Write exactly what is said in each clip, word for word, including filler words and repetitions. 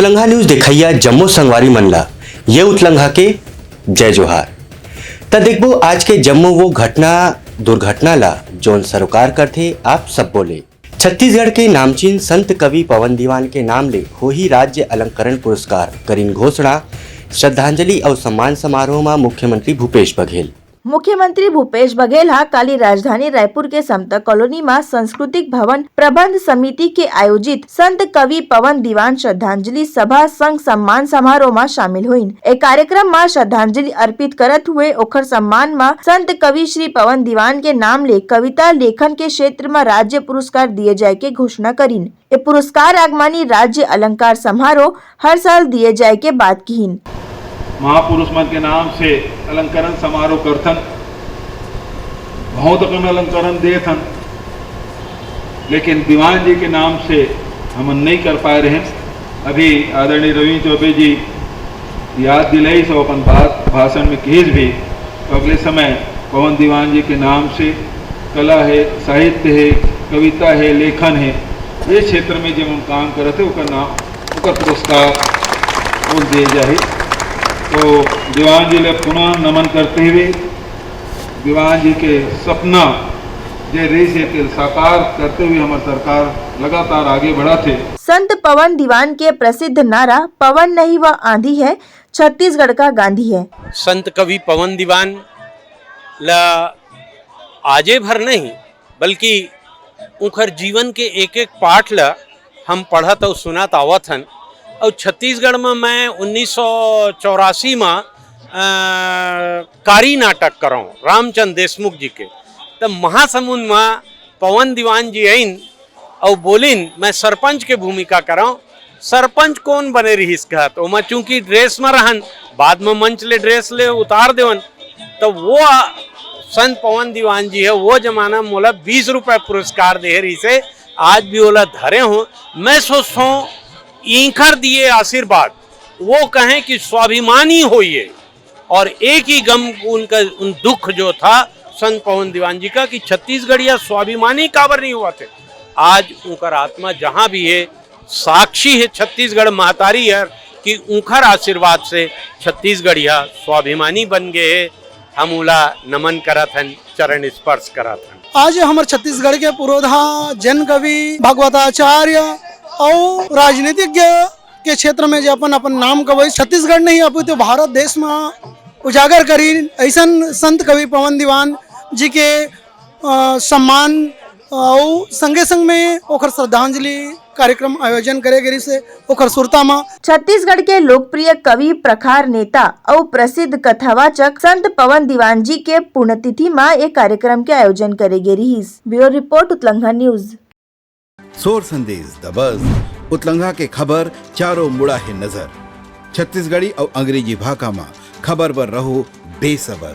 उतलंघा news देखइया जम्मो संगवारी मन ला ये उतलंघा के जय जोहार। त देखबो आज के जम्मो वो घटना दुर्घटना ला, जोन सरोकार करथे आप सब्बो ले। छत्तीसगढ़ के नामचीन संत कवि पवन दीवान के नाम ले होही राज्य अलंकरण पुरस्कार, करिन घोषणा। श्रद्धांजलि अउ सम्मान समारोह म मुख्यमंत्री भूपेश बघेल। मुख्यमंत्री भूपेश बघेल ह काली राजधानी रायपुर के समता कॉलोनी म सांस्कृतिक भवन प्रबंध समिति के आयोजित संत कवि पवन दीवान श्रद्धांजलि सभा संग सम्मान समारोह म शामिल होइन। ए कार्यक्रम म श्रद्धांजलि अर्पित करत हुए ओखर सम्मान म संत कवि श्री पवन दीवान के नाम ले कविता लेखन के क्षेत्र म राज्य पुरस्कार दिए जाय के घोषणा करिन। ए पुरस्कार आगमानी राज्य अलंकार समारोह हर साल दिए जाय के बात किहिन। महापुरुष मन के नाम से अलंकरण समारोह करथन, बहुत अकन अलंकरण देथन, लेकिन दीवान जी के नाम से हमन नहीं कर पाए रहेन। अभी आदरणीय रविंद्र चौबे जी याद दिलाइस अउ अपन बात भाषण में किहिस भी, तो अगले समय पवन दीवान जी के नाम से कला है, साहित्य है, कविता है, लेखन है, ये क्षेत्र में जेमन काम करत हे ओकर नाम, ओकर पुरस्कार ओला दिए जाही। तो दीवान जी ले पुनः नमन करते हुए दीवान जी के सपना जे रहिस हे तेला साकार करते हुए हमर सरकार लगातार आगे बढ़त हे। संत पवन दीवान के प्रसिद्ध नारा "पवन नहीं वह आंधी है, छत्तीसगढ़ का गांधी है।" संत कवि पवन दीवान ला आजे भर नहीं, बल्कि उंखर जीवन के एक-एक पाठ ला हम पढ़त अउ सुनत आवत हन। अउ छत्तीसगढ़ म मैं उन्नीस सौ चौरासी म, अ, कारी नाटक करंव रामचंद्र देशमुख जी के, त महासमुंद म पवन दीवान जी आइन अउ बोलिन, "मैं सरपंच के भूमिका करंव।" सरपंच कोन बने रिहिस कहत, ओमा चूंकि ड्रेस म रहन, बाद म मंच ले ड्रेस ले उतार देवन, त वो संत पवन दीवान जी हे, वो जमाना म मोला बीस रुपए पुरस्कार देहे रिहिसे, आज भी ओला धरे हों। मैं सोचथों, इंखर दिए आशीर्वाद, वो कहें कि स्वाभिमानी होइए, और एक ही गम उनका, उन दुख जो था संत पवन दीवान जी का, कि छत्तीसगढ़िया स्वाभिमानी काबर नहीं होवत हे। आज उनकर आत्मा जहां भी हे, साक्षी हे, छत्तीसगढ़ महतारी हर, कि उंखर आशीर्वाद से छत्तीसगढ़िया स्वाभिमानी बन गे हे। हम उला नमन करत हन, चरण स्पर्श करत हन। आज हमर छत्तीसगढ़ के पुरोधा जन कवि, भागवताचार्य अउ राजनीतिज्ञ के क्षेत्र में जे अपन, अपन नाम कमाइस, छत्तीसगढ़ नहीं अपितु भारत देश म उजागर करिन, अइसन संत कवि पवन दीवान जी के, अ, सम्मान अउ संगे संग में ओखर श्रद्धांजलि कार्यक्रम आयोजन करे गे रिहिसे, ओखर सुरता म। छत्तीसगढ़ के लोकप्रिय कवि, प्रखर नेता अउ प्रसिद्ध कथावाचक संत पवन दीवान जी के पुण्यतिथि म ए कार्यक्रम के आयोजन करे गे रिहिस। Bureau report, Utlangha news. Sor Sandesh दबस, उतलंघा के खबर चारों मुड़ा हे नजर। छत्तीसगढ़ी अउ अंग्रेजी भाखा म खबर बर रहो बेसबर।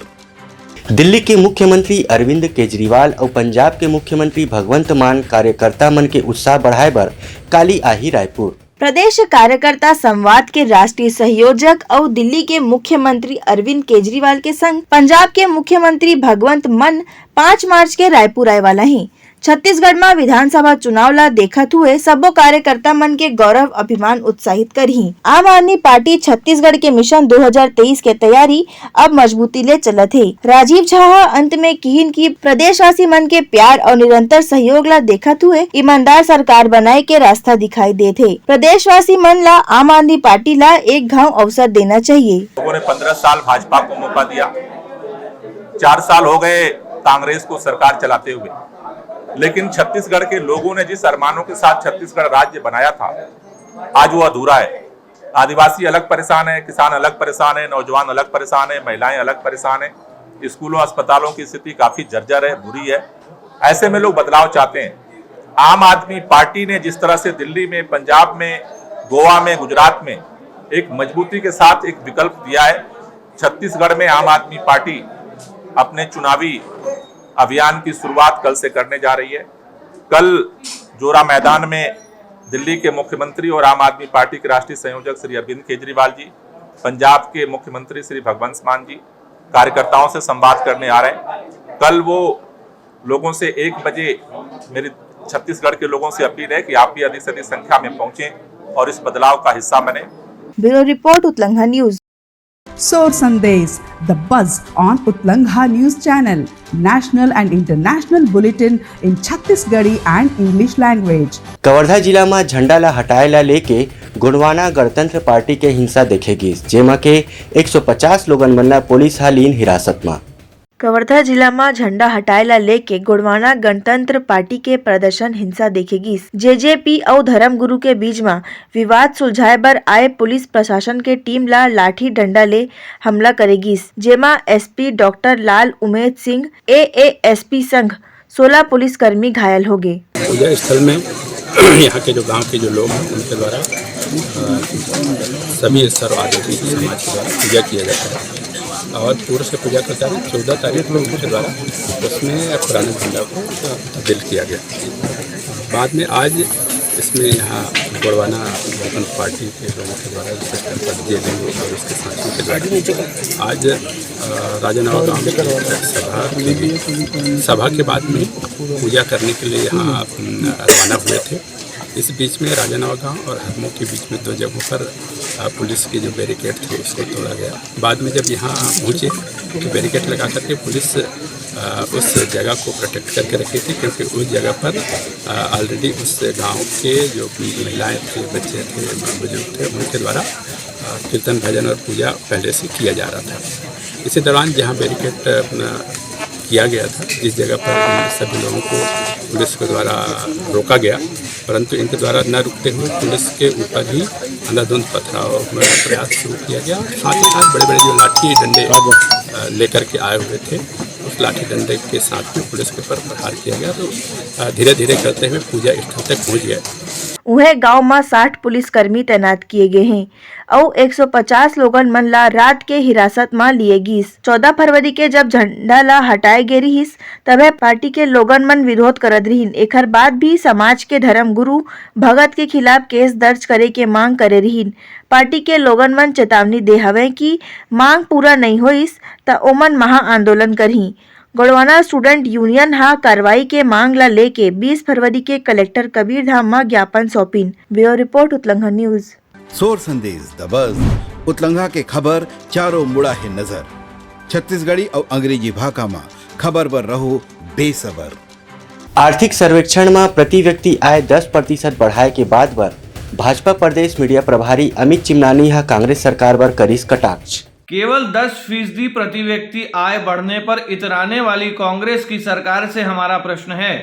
दिल्ली के मुख्यमंत्री अरविंद केजरीवाल अउ पंजाब के मुख्यमंत्री भगवंत मान कार्यकर्ता मन के उत्साह बढ़ाए बर काली आही रायपुर। प्रदेश कार्यकर्ता संवाद के राष्ट्रीय संयोजक अउ दिल्ली के मुख्यमंत्री अरविंद केजरीवाल के संग पंजाब के मुख्यमंत्री भगवंत मान पाँच मार्च के रायपुर आए वाला हे। छत्तीसगढ़ म विधानसभा चुनाव ला देखत हुए सब्बो कार्यकर्ता मन के गौरव अभिमान उत्साहित करही। आम आदमी पार्टी छत्तीसगढ़ के मिशन दो हज़ार तेईस के तैयारी अब मजबूती ले चलत हे। राजीव झा ह अंत में किहिन कि प्रदेशवासी मन के प्यार अउ निरंतर सहयोग ला देखत हुए ईमानदार सरकार बनाए के रास्ता दिखाई देत हे। प्रदेशवासी मन ला आम आदमी पार्टी ला एक घाव अवसर देना चाहिए। लोगों ने पन्द्रह साल भाजपा को मौका दिया, चार साल हो गए कांग्रेस को सरकार चलाते हुए, लेकिन छत्तीसगढ़ के लोगों ने जिस अरमानों के साथ छत्तीसगढ़ राज्य बनाया था, आज वो अधूरा है। आदिवासी अलग परेशान है, किसान अलग परेशान है, नौजवान अलग परेशान है, महिलाएं अलग परेशान है। स्कूलों, अस्पतालों की स्थिति काफी जर्जर है, बुरी है। ऐसे में लोग बदलाव चाहते हैं। आम आदमी पार्टी ने जिस तरह से दिल्ली में, पंजाब में, गोवा में, गुजरात में एक मजबूती के साथ एक विकल्प दिया है, छत्तीसगढ़ में आम आदमी पार्टी अपने चुनावी अभियान की शुरुआत कल से करने जा रही है। कल जोरा मैदान में दिल्ली के मुख्यमंत्री और आम आदमी पार्टी के राष्ट्रीय संयोजक श्री अरविंद केजरीवाल जी, पंजाब के मुख्यमंत्री श्री भगवंत मान जी कार्यकर्ताओं से संवाद करने आ रहे हैं। कल वो लोगों से एक बजे, मेरी छत्तीसगढ़ के लोगों से अपील है कि आप भी अधिक से अधिक संख्या में पहुंचें। और इस बदलाव का हिस्सा बने। Bureau Report, Utlangha News. Sor Sandesh, the buzz on Utlangha News Channel, national and international bulletin in Chhattisgarhi and English language. Kawardha जिला म झंडा ला हटाए ला लेके गोंडवाना गणतंत्र पार्टी के हिंसा देखे गिस, जेमा के एक सौ पचास लोगन मन ला पुलिस ह लीन हिरासत म। कवर्धा जिला म झंडा हटाए ला लेके गोंडवाना गणतंत्र पार्टी के प्रदर्शन हिंसा देखे गिस। जेजेपी अउ धर्मगुरु के बीच म विवाद सुलझाए बर आए पुलिस प्रशासन के टीम ला लाठी डंडा ले हमला करे गिस, जेमा एसपी डॉक्टर लाल उमेद सिंह, एएएसपी संग सोलह पुलिसकर्मी घायल होगे। पूजा स्थल में यहाँ के जो गांव के जो लोग हैं, उनके द्वारा अ, सभी स्तर और आदि समाज के द्वारा पूजा किया जाता है। और पूर्व से पूजा करता है, चौदह तारीख को उनके द्वारा उसमें पुराने झंडा को तब्दील किया गया। बाद में आज इसमें यहाँ गोड़वाना वेपन पार्टी के लोगों के द्वारा, विशेषकर जेबी और उसके साथियों के द्वारा आज अ, राजानवा गांव में एक सभा की गई। सभा के बाद में पूजा करने के लिए यहाँ अम, रवाना हुए थे। इस बीच में राजानवा गांव और हरमो के बीच में दो जगहों पर अ, पुलिस के जो बैरिकेड थे, उसको तोड़ा गया। बाद में जब यहाँ पहुँचे तो बैरिकेड लगा करके पुलिस अ, उस जगह को प्रोटेक्ट करके रखी थी, क्योंकि उस जगह पर ऑलरेडी उस गांव के जो महिलाएं थे, बच्चे थे, बुजुर्ग थे, उनके द्वारा अ, कीर्तन भजन और पूजा पहले से किया जा रहा था। इसी दौरान जहां बैरिकेड अ, किया गया था, जिस जगह पर उन सभी लोगों को पुलिस के द्वारा रोका गया, परंतु इनके द्वारा न रुकते हुए पुलिस के ऊपर ही अंधाधुंध पथराव में प्रयास शुरू किया गया। साथ ही साथ बड़े बड़े जो लाठी डंडे अ, लेकर के आए हुए थे, उस लाठी डंडे के साथ में पुलिस के ऊपर प्रहार किया गया। तो अ, धीरे धीरे करते हुए पूजा स्थल तक पहुंच गए। उहें, गांव म साठ पुलिसकर्मी तैनात किए गे हें अउ एक सौ पचास लोगन मन ला रात के हिरासत म लिए गिस। चौदह फरवरी के जब झंडा ला हटाए गे रिहिस, तभे पार्टी के लोगन मन विरोध करत रिहिन। एखर बाद भी समाज के धर्मगुरु भगत के खिलाफ केस दर्ज करे के मांग करे रिहिन। पार्टी के लोगन मन चेतावनी दे हवंय कि मांग पूरा नइ होइस, त ओमन महा आंदोलन करहीं। गोड़वाना स्टूडेंट यूनियन ह कार्रवाई के मांग ला लेके बीस फरवरी के कलेक्टर कबीरधाम म ज्ञापन सौंपिन। Bureau report, Utlangha news. Sor Sandesh, the बज। उतलंघा के खबर चारों मुड़ा हे नजर। छत्तीसगढ़ी अउ अंग्रेजी भाखा म खबर बर रहो बेसबर। आर्थिक सर्वेक्षण म प्रति व्यक्ति आय दस प्रतिशत बढ़ाए के बात बर भाजपा प्रदेश मीडिया प्रभारी अमित चिमनानी ह कांग्रेस सरकार बर करिस कटाक्ष। केवल दस फीसदी प्रति व्यक्ति आय बढ़ने पर इतराने वाली कांग्रेस की सरकार से हमारा प्रश्न है,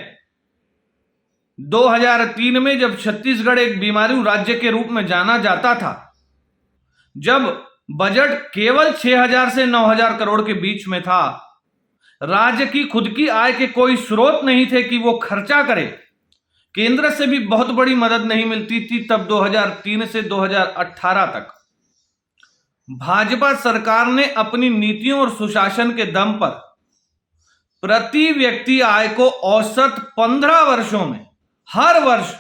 दो हज़ार तीन में जब छत्तीसगढ़ एक बीमारू राज्य के रूप में जाना जाता था, जब बजट केवल छह हज़ार से नौ हज़ार करोड़ के बीच में था, राज्य की खुद की आय के कोई स्रोत नहीं थे कि वो खर्चा करे, केंद्र से भी बहुत बड़ी मदद नहीं मिलती थी तब दो हज़ार तीन से दो हज़ार अठारह तक। भाजपा सरकार ने अपनी नीतियों और सुशासन के दम पर प्रति व्यक्ति आय को औसत पन्द्रह वर्षों में हर वर्ष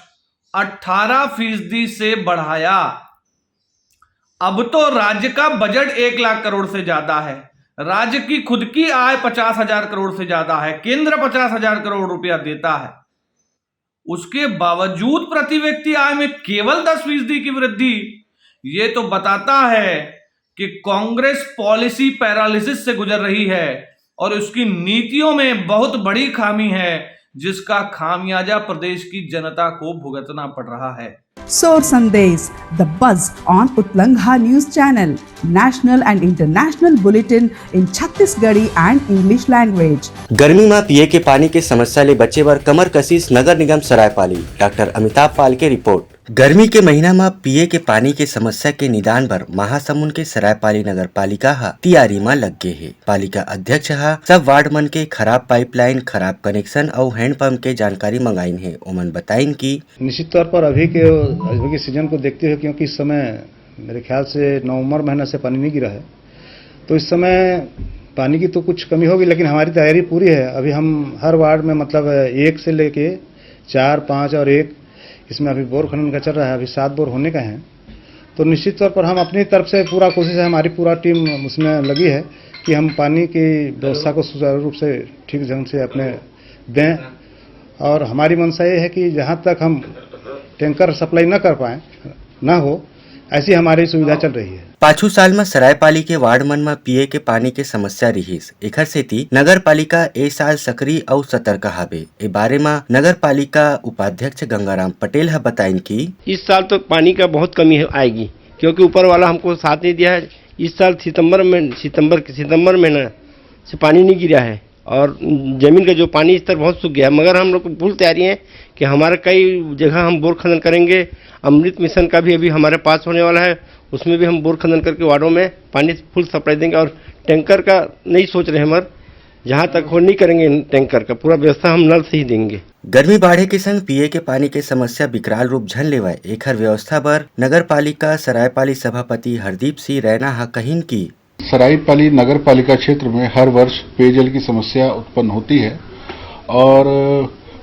अठारह फीसदी से बढ़ाया। अब तो राज्य का बजट एक लाख करोड़ से ज्यादा है, राज्य की खुद की आय पचास हज़ार करोड़ से ज्यादा है, केंद्र पचास हज़ार करोड़ रुपया देता है, उसके बावजूद प्रति व्यक्ति आय में केवल दस फीसदी की वृद्धि, ये तो बताता है कि कांग्रेस पॉलिसी पैरालिसिस से गुजर रही है और उसकी नीतियों में बहुत बड़ी खामी है, जिसका खामियाजा प्रदेश की जनता को भुगतना पड़ रहा है। सोर संदेश, the buzz on Utlangha News Channel, national and international bulletin in Chhattisgarhi and English language. गर्मी म पिए के पानी के समस्या ले बचे बर कमर कसिस नगर निगम सरायपाली। डॉक्टर अमिताभ पाल के रिपोर्ट। गर्मी के महीना म पिए के पानी के समस्या के निदान बर महासमुंद के सरायपाली नगर पालिका ह तियारी म लग गे हे। पालिका अध्यक्ष ह सब वार्ड मन के खराब पाइपलाइन, खराब कनेक्शन अउ हैंडपंप के जानकारी मंगाइन हे। ओमन बताइन कि निश्चित तौर पर अभी के, अभी के सीजन को देखते हुए, क्योंकि इस समय मेरे ख्याल से नवंबर महीना से पानी नहीं गिरा है, तो इस समय पानी की तो कुछ कमी होगी, लेकिन हमारी तैयारी पूरी है। अभी हम हर वार्ड में, मतलब, एक से लेके चार, पाँच और एक, इसमें अभी बोर खनन का चल रहा है, अभी सात बोर होने का है। तो निश्चित तौर पर हम अपनी तरफ से पूरा कोशिश है, हमारी पूरा टीम उसमें लगी है कि हम पानी की व्यवस्था को सुचारू रूप से, ठीक ढंग से अपने दें। और हमारी मंशा ये है कि जहाँ तक हम टैंकर सप्लाई न कर पाएँ, ना हो, ऐसी हमारी सुविधा चल रही है। पाछू साल म सरायपाली के वार्ड मन म पीए के पानी के समस्या रिहिस। एखर सेती नगर पालिका ए साल सक्रिय अउ सतर्क हावे। ए बारे म नगर पालिका उपाध्यक्ष गंगाराम पटेल ह बताइन कि इस साल तो पानी का बहुत कमी है, आएगी, क्योंकि ऊपर वाला हमको साथ नहीं दिया है। इस साल सितंबर में, सितंबर, सितंबर महीना से पानी नहीं गिरा है और जमीन का जो पानी स्तर बहुत सूख गया है, मगर हम लोग को फुल तैयारी है कि हमारे कई जगह हम बोर खनन करेंगे। अमृत मिशन का भी अभी हमारे पास होने वाला है, उसमें भी हम बोर खनन करके वार्डों में पानी फुल सप्लाई देंगे और टैंकर का नहीं सोच रहे हम, जहाँ तक हो नहीं करेंगे टैंकर का, पूरा व्यवस्था हम नल से ही देंगे। गर्मी बाढ़े के संग पीए के पानी के समस्या विकराल रूप झन लेवय, एखर व्यवस्था बर नगर पालिका सरायपाली सभापति हरदीप सिंह रैना ह कहिन कि सरायपाली नगर पालिका क्षेत्र में हर वर्ष पेयजल की समस्या उत्पन्न होती है और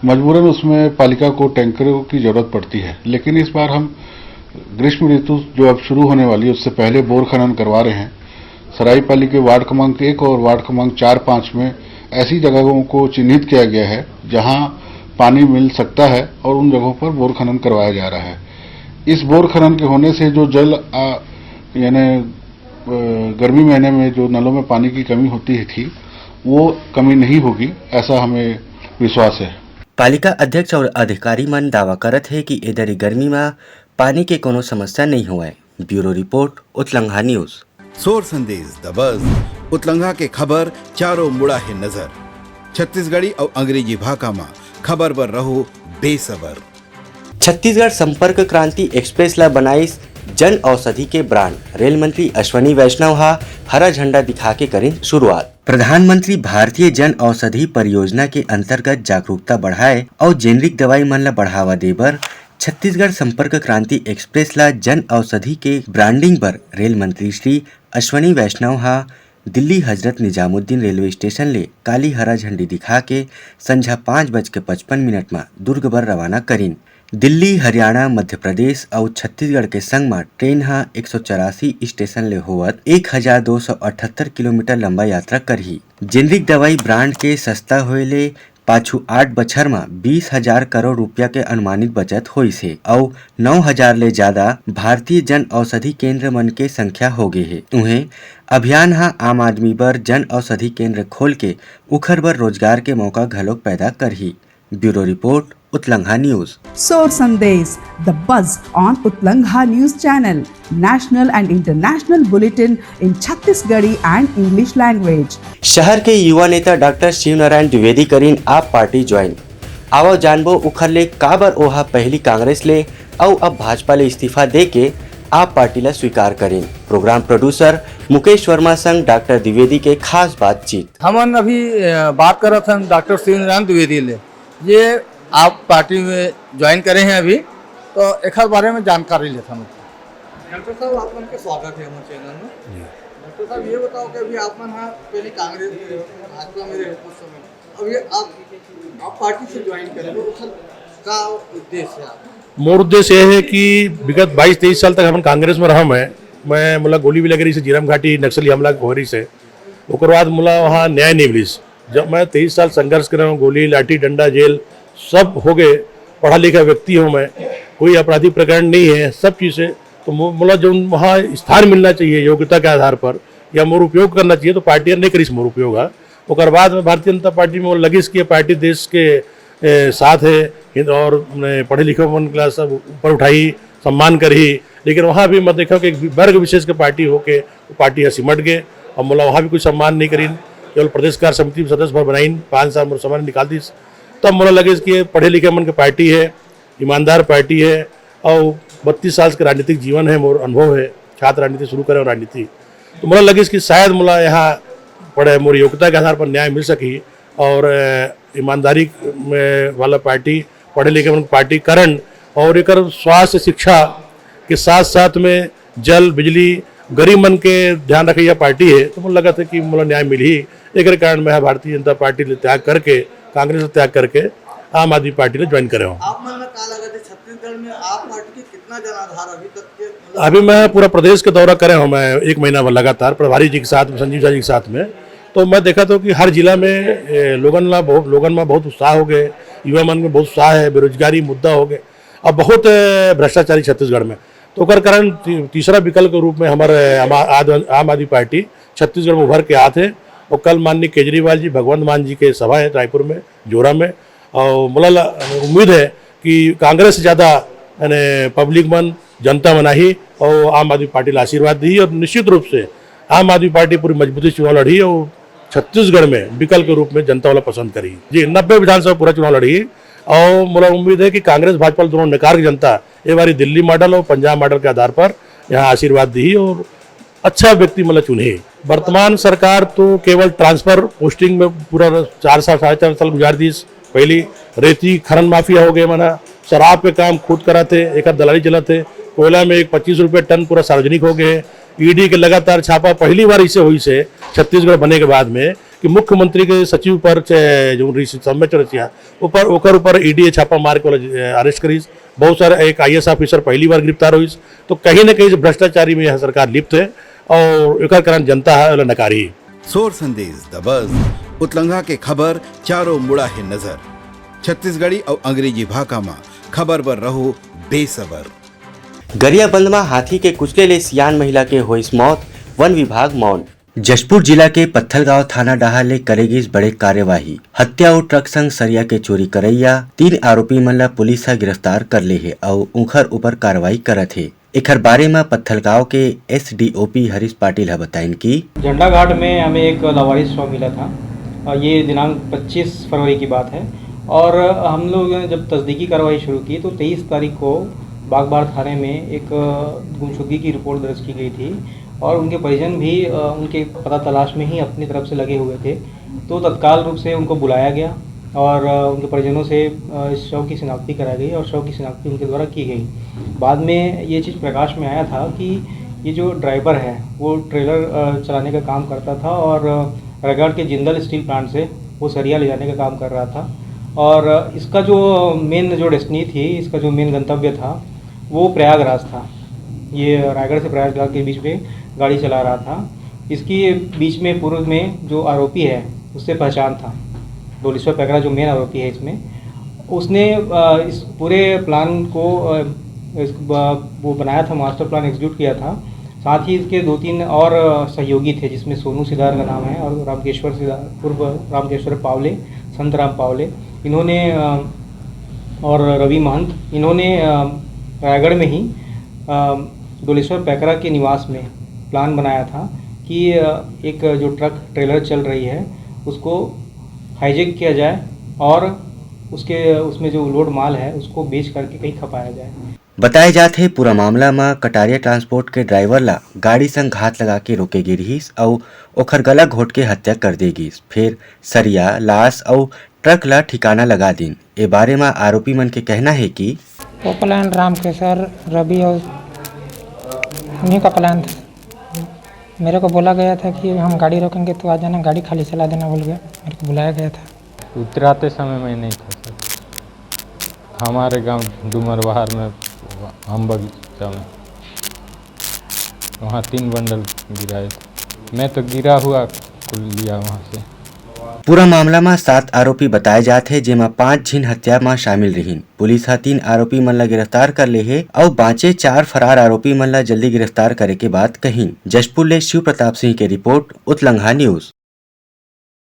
मजबूरन उसमें पालिका को टैंकरों की ज़रूरत पड़ती है, लेकिन इस बार हम ग्रीष्म ऋतु जो अब शुरू होने वाली है, उससे पहले बोर खनन करवा रहे हैं। सरायपाली के वार्ड क्रमांक एक और वार्ड क्रमांक चार पाँच में ऐसी जगहों को चिन्हित किया गया है, जहां पानी मिल सकता है और उन जगहों पर बोर खनन करवाया जा रहा है। इस बोर खनन के होने से जो जल, आ, यानी, अ, गर्मी महीने में जो नलों में पानी की कमी होती है थी, वो कमी नहीं होगी, ऐसा हमें विश्वास है। पालिका अध्यक्ष अउ अधिकारी मन दावा करत हे कि ए दरी गर्मी म पानी के कोनो समस्या नइ होवय। Bureau report, Utlangha news. Sor Sandesh the बज, उतलंघा के खबर चारों मुड़ा हे नजर। छत्तीसगढ़ी अउ अंग्रेजी भाखा म खबर बर रहो बेसबर। छत्तीसगढ़ संपर्क क्रांति एक्सप्रेस ला बनाइस जन औषधि के ब्रांड। रेल मंत्री अश्विनी वैष्णव हा हरा झंडा दिखा के करिन शुरुआत। प्रधानमंत्री भारतीय जन औषधि परियोजना के अंतर्गत जागरूकता बढ़ाए अउ जेनरिक दवाई मन ला बढ़ावा दे बर छत्तीसगढ़ संपर्क क्रांति एक्सप्रेस ला जन औषधि के ब्रांडिंग बर रेल मंत्री श्री अश्विनी वैष्णव हा दिल्ली हजरत निजामुद्दीन रेलवे स्टेशन ले काली हरा झंडी दिखा के संझा पाँच बज के पचपन मिनट म दुर्ग बर रवाना करिन। दिल्ली, हरियाणा, मध्य प्रदेश अउ छत्तीसगढ़ के संग म ट्रेन ह एक सौ चौरासी स्टेशन ले होवत एक हजार दो सौ अठहत्तर किलोमीटर लंबा यात्रा करही। जेनरिक दवाई ब्रांड के सस्ता होए ले पाछू आठ बछर म बीस हजार करोड़ रुपया के अनुमानित बचत होइस हे अउ नौ हजार ले जादा भारतीय जन औषधि केंद्र मन के संख्या होगे हे। उहें, अभियान ह आम आदमी बर जन औषधि केंद्र खोल के उखर बर रोजगार के मौका घलोक पैदा करही। Bureau report, Utlangha news. Sor Sandesh, the buzz on Utlangha News Channel, national and international bulletin in Chhattisgarhi and English language. शहर के युवा नेता डॉक्टर शिवनारायण द्विवेदी करिन आप पार्टी ज्वाइन। आवव जानबो उखर ले काबर ओहा पहिली कांग्रेस ले अउ अब भाजपा ले इस्तीफा दे के आप पार्टी ला स्वीकार करिन। प्रोग्राम प्रोड्यूसर मुकेश वर्मा संग डॉक्टर द्विवेदी के खास बातचीत। हमन अभी, अ, बात करत हन डॉक्टर शिवनारायण द्विवेदी ले। ये आप पार्टी में ज्वाइन करे हैं अभी, तो एखर बारे में जानकारी लेथन। डॉक्टर साहब, आप मन के स्वागत है हमारे चैनल में। जी। डॉक्टर साहब, ये बताओ कि अभी आप मन, हाँ, पहले कांग्रेस में रहे, भाजपा में रहे कुछ समय, अब ये आप, आप पार्टी से ज्वाइन करे हो, तो सर, का उद्देश्य है आपका? मोर उद्देश्य ये है कि विगत बाईस तेईस साल तक हम कांग्रेस में रहा मैं, मैं, मोला गोली भी लगे रहिस हे, झीरम घाटी नक्सली हमला हो रहिस हे, ओकर बाद मोला वहाँ न्याय नहीं मिलिस। जब मैं तेईस साल संघर्ष करे हूँ, गोली, लाठी, डंडा, जेल, सब हो गए, पढ़ा लिखा व्यक्ति हूँ मैं, कोई आपराधिक प्रकरण नहीं है, सब चीज़ है। तो मो-, मोला जो वहाँ स्थान मिलना चाहिए योग्यता के आधार पर या मोर उपयोग करना चाहिए, तो पार्टी नहीं करिस मोर उपयोग हा। ओकर बाद में भारतीय जनता पार्टी में वो लगिस कि ये पार्टी देश के, ए, साथ है, हिंद-, और ने पढ़े लिखे मन के ला सब ऊपर उठाई, सम्मान करही। लेकिन वहाँ भी मैं देखा कि एक वर्ग विशेष के पार्टी होके वो पार्टी ह सिमट गे और मोला वहाँ भी कुछ सम्मान नहीं करिन। केवल प्रदेश कार्य समिति में सदस्य भर बनाइन, पाँच साल मोर समय निकाल दिस। तब मोला लगिस कि ये पढ़े लिखे मन के पार्टी है, ईमानदार पार्टी है और बत्तीस साल के राजनीतिक जीवन है, मोर अनुभव है, छात्र राजनीति शुरू करे और राजनीति। तो मोला लगिस कि शायद मोला यहाँ पढ़े मोर योग्यता के आधार पर न्याय मिल सकी और, अ, ईमानदारी में वाला पार्टी, पढ़े लिखे मन के पार्टी करन और एकर स्वास्थ्य शिक्षा के साथ साथ में जल, बिजली, गरीब मन के ध्यान रखइया पार्टी है, तो मोला लगत है कि मोला न्याय मिलही। एकर कारण मैं ह भारतीय जनता पार्टी ले त्याग करके, कांग्रेस ले त्याग करके आम आदमी पार्टी ले ज्वाइन करे हूँ। आप मन ला का लगत है, छत्तीसगढ़ में आप पार्टी के कितना जनाधार अभी तक के, मतलब अभी मैं पूरा प्रदेश के दौरा करे हूँ, मैं एक महीना भर लगातार प्रभारी जी के साथ में, संजीव झा जी के साथ में, तो मैं देखा तो कि हर जिला में, ए, लोगन ला बहुत, लोगन में बहुत उत्साह हो गए, युवा मन में बहुत उत्साह है, बेरोजगारी मुद्दा हो गए, अब बहुत, ए, भ्रष्टाचारी छत्तीसगढ़ में, तो ओकर कारण ती-, तीसरा विकल्प के रूप में हमर, अ, आम आद-, आम आदमी पार्टी छत्तीसगढ़ में उभर के आत हे। और कल माननीय केजरीवाल जी, भगवंत मान जी के सभा है रायपुर में, जोरा में, और मोला ल-, उम्मीद है कि कांग्रेस से ज़्यादा, यानी पब्लिक मन, जनता मन आही और आम आदमी पार्टी ला आशीर्वाद दी, और निश्चित रूप से आम आदमी पार्टी पूरी मजबूती से चुनाव लड़ही और छत्तीसगढ़ में विकल्प के रूप में जनता वाला पसंद करही। जी, नब्बे विधानसभा पूरा चुनाव लड़ही और मोला उम्मीद है कि कांग्रेस भाजपा दोनों नकार के जनता ये बारी दिल्ली मॉडल और पंजाब मॉडल के आधार पर यहाँ आशीर्वाद दी और अच्छा व्यक्ति मन ला चुनही। वर्तमान सरकार तो केवल ट्रांसफर पोस्टिंग में पूरा चार साल, साढ़े चार साल गुजार दीस। पहली रेती खनन माफिया हो गए मन ह, शराब के काम खुद करत हे, एकर दलाली चलत हे। कोयला में एक पच्चीस रुपये टन पूरा सार्वजनिक हो गए हे। ईडी के लगातार छापा, पहली बार इसे होइस हे छत्तीसगढ़ बने के बाद में कि मुख्यमंत्री के सचिव पर, चे-, जो ऋषि सम्मेद चौरसिया ऊपर, ओकर ऊपर ईडी छापा मार के ओला, ए, अरेस्ट करिस। बहुत सारे एक आईएएस ऑफिसर पहली बार गिरफ्तार होइस। तो कहीं ना कहीं से भ्रष्टाचारी में यह सरकार लिप्त है और एकर कारण जनता है ओला नकारी। सोर संदेश द बज, उतलंघा के खबर चारों मुड़ा है नजर। छत्तीसगढ़ी और अंग्रेजी भाखा मा खबर बर रहो बेसबर। गरियाबंद मा हाथी के कुचले ले सियान महिला के होइस मौत, वन विभाग मौन। जशपुर जिला के पत्थलगांव थाना डहार ले करे गिस बड़े कार्यवाही। हत्या अउ ट्रक संग सरिया के चोरी करइया तीन आरोपी मन ला पुलिस ह गिरफ्तार कर ले हे अउ उंखर ऊपर कार्रवाई करत हे। एखर बारे म पत्थलगांव के एसडीओपी हरीश पाटिल ह बताइन कि झंडा घाट में हमें एक लावारिस शव मिला था। अ, ये दिनांक पच्चीस फरवरी की बात है और हम लोग जब तस्दीकी कार्रवाई शुरू की तो तेईस तारीख को बागबाहर थाने में एक, अ, गुमशुदगी की रिपोर्ट दर्ज की गई थी और उनके परिजन भी, अ, उनके पता तलाश में ही अपनी तरफ से लगे हुए थे। तो तत्काल रूप से उनको बुलाया गया और, अ, उनके परिजनों से, अ, इस शव की शिनाख्ती कराई गई और शव की शिनाख्ती उनके द्वारा की गई। बाद में ये चीज़ प्रकाश में आया था कि ये जो ड्राइवर है, वो ट्रेलर, अ, चलाने का काम करता था और, अ, रायगढ़ के जिंदल स्टील प्लांट से वो सरिया ले जाने का काम कर रहा था और, अ, इसका जो मेन जो डेस्टिनी थी, इसका जो मेन गंतव्य था, वो प्रयागराज था। ये रायगढ़ से प्रयागराज के बीच में गाड़ी चला रहा था। इसकी बीच में पूर्व में जो आरोपी है, उससे पहचान था। डोलेश्वर पैकरा जो मेन आरोपी है इसमें, उसने, अ, इस पूरे प्लान को, अ, इस ब-, वो बनाया था, मास्टर प्लान एग्जीक्यूट किया था। साथ ही इसके दो तीन और, अ, सहयोगी थे, जिसमें सोनू सिदार का नाम है और रामकेश्वर सिदार, उर्फ रामकेश्वर पावले, संत राम पावले, इन्होंने, अ, और रवि महंत, इन्होंने, अ, रायगढ़ में ही, अ, डोलेश्वर पैकरा के निवास में प्लान बनाया था कि, अ, एक जो ट्रक ट्रेलर चल रही है, उसको हाईजैक किया जाए और उसके, उसमें जो लोड माल है, उसको बेच करके कहीं खपाया जाए। बताए जात हे, पूरा मामला म कटारिया ट्रांसपोर्ट के ड्राइवर ला गाड़ी संग घात लगा के रोके गे रिहिस अउ ओखर गला घोट के हत्या कर दे गिस। फेर सरिया, लाश अउ ट्रक ला ठिकाना लगा दीन। ए बारे म आरोपी मन के कहना हे कि वो प्लान रामकेश्वर, रवि और उन्हीं का प्लान था। मेरे को बोला गया था कि हम गाड़ी रोकेंगे तो आ जाना, गाड़ी खाली चला देना बोल के मेरे को बुलाया गया था। उतराते समय मैं नहीं था सर, हमारे गांव डूमरबहार में आम बगीचा में वहाँ तीन बंडल गिराए थे। मैं तो गिरा हुआ को लिया वहाँ से। पूरा मामला म सात आरोपी बताए जात हे, जेमा पांच झिन हत्या म शामिल रिहिन। पुलिस ह तीन आरोपी मन ला गिरफ्तार कर ले हे अउ बांचे चार फरार आरोपी मन ला जल्दी गिरफ्तार करे के बात कहिन। जशपुर ले शिव प्रताप सिंह के report, Utlangha news.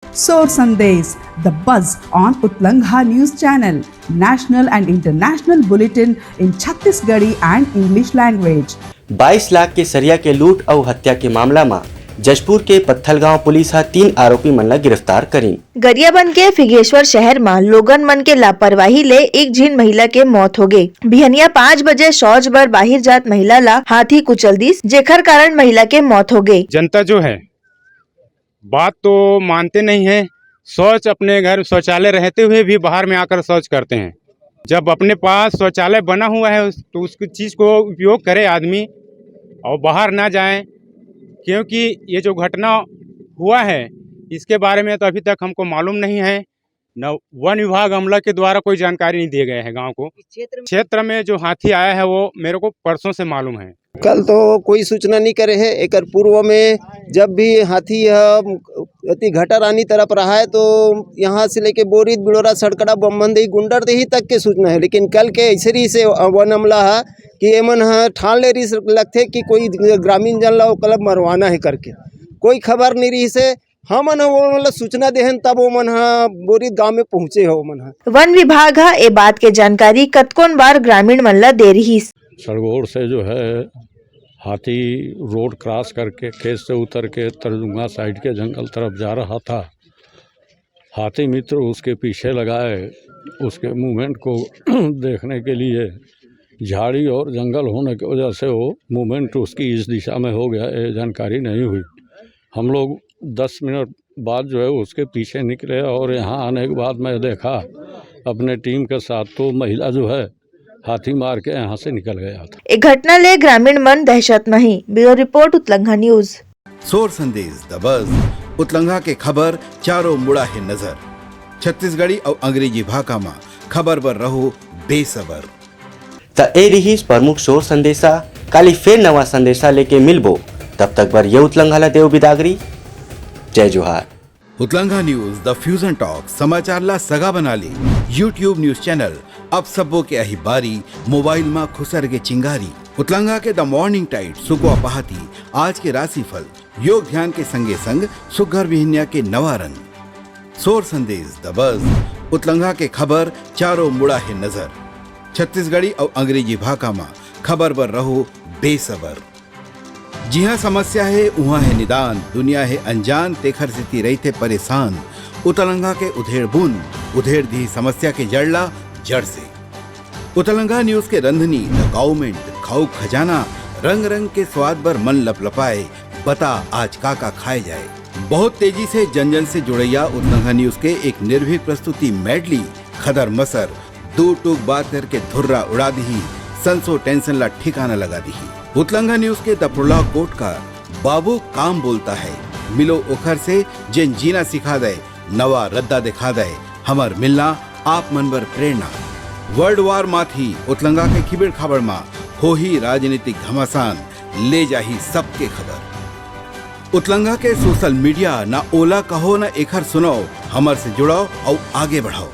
Sor Sandesh, the buzz on Utlangha News Channel, national and international bulletin in Chhattisgarhi and English language. बाईस लाख के सरिया के लूट अउ हत्या के मामला म जशपुर के पत्थलगांव पुलिस ह तीन आरोपी मन ला गिरफ्तार करीन। गरियाबंद के फिघेश्वर शहर म लोगन मन के लापरवाही ले एक झिन महिला के मौत हो गे। बिहनिया पाँच बजे शौच बर बाहिर जात महिला ला हाथी कुचल दिस, जेखर कारण महिला के मौत हो गे। जनता जो है, बात तो मानते नहीं है। शौच अपने घर, शौचालय रहते हुए भी बाहर में आकर शौच करते हैं। जब अपने पास शौचालय बना हुआ है, उस, तो उसकी चीज़ को उपयोग करे आदमी और बाहर ना जाए, क्योंकि ये जो घटना हुआ है, इसके बारे में तो अभी तक हमको मालूम नहीं है, न वन विभाग अमला के द्वारा कोई जानकारी नहीं दिए गए हैं गांव को। क्षेत्र में जो हाथी आया है, वो मेरे को परसों से मालूम है। कल तो कोई सूचना नहीं करे है। एकर पूर्व में जब भी हाथी ह अति घटारानी तरफ रहा है, तो यहाँ से लेके बोरिद, बिड़ोरा, सड़कड़ा, बम्बनदेही, गुंडरदेही तक के सूचना है, लेकिन कल के ऐसे ही से वन अमला है कि एमन ह ठान ले रिहिस लगथे कि कोई ग्रामीण जन ला ओकर ला मरवाना हे करके। कोई खबर नहीं रिहिस हे। हमन ह वो मन ला सूचना देहन, तब वो मन ह बोरित गांव में पहुंचे हे। वो मन ह वन विभाग ह ए बात के जानकारी कतकोन बार ग्रामीण मन ला दे रिहिस। सड़गोड़ से जो है हाथी रोड क्रॉस करके खेत से उतर के तरजुंगा साइड के जंगल तरफ जा रहा था। हाथी मित्र उसके पीछे लगाए, उसके मूवमेंट को देखने के लिए। झाड़ी और जंगल होने की वजह से वो मूवमेंट उसकी इस दिशा में हो गया, ये जानकारी नहीं हुई। हम लोग दस मिनट बाद जो है उसके पीछे निकले और यहाँ आने के बाद मैं देखा अपने टीम के साथ, तो महिला जो है हाथी मार के यहाँ से निकल गया था। ए घटना ले ग्रामीण मन दहशत में हे। Bureau report, Utlangha news. Sor Sandesh the बज, उतलंघा के खबर चारों मुड़ा हे नजर। छत्तीसगढ़ी अउ अंग्रेजी भाखा म खबर बर रहो बेसबर। त ए रिहिस प्रमुख सोर संदेशा। काली फेर नवा संदेशा लेके मिलबो, तब तक बर ये उतलंघा ला देव बिदागरी। जय जोहार। उतलंघा न्यूज, द फ्यूजन टॉक, समाचार ला सगा बना ले। YouTube न्यूज चैनल, अब सबो के अही बारी, मोबाइल मा खुसर के चिंगारी। उतलंघा के द मॉर्निंग टाइट, सुकवा पहाती, आज के राशिफल, योग ध्यान के संगे संग सुग्घर बिहनिया के नवा रंग। सोर संदेश द बज, उतलंघा के खबर चारों मुड़ा हे नजर। छत्तीसगढ़ी अउ अंग्रेजी भाखा मा खबर बर रहो बेसबर। जिहाँ समस्या हे, उहाँ हे निदान, दुनिया हे अनजान, तेखर सेती रहिथे परेशान। उतलंघा के उधेड़ बुन, उधेड़ दिही समस्या के जड़ ला जड़ से। उतलंघा न्यूज के रंधनी, द गाउमेंट, खाऊ खजाना, रंग रंग के स्वाद बर मन लपलपाए। बता आज का का खाए जाए। बहुत तेजी से जन जन से जुड़ैया उतलंघा न्यूज के एक निर्भीक प्रस्तुति मेडली, खदर मसर, दू टूक बात करके धुर्रा उड़ा दिही, संसो टेंशन ला ठिकाना लगा दिही। उतलंघा न्यूज के द प्रोलॉग कोट का बाबू काम बोलता है, मिलो ओखर से जेन जीना सिखा दे, नवा रद्दा दिखा दे, हमर मिलना आप मन बर प्रेरणा। वर्ल्ड वार माथी उतलंघा के खिबेड़ खाबड़ मा होही राजनीतिक घमासान, ले जाही सबके खबर। उतलंघा के सोशल मीडिया, ना ओला कहो ना एखर सुनाओ, हमर से जुड़ाओ अउ आगे बढ़ाओ।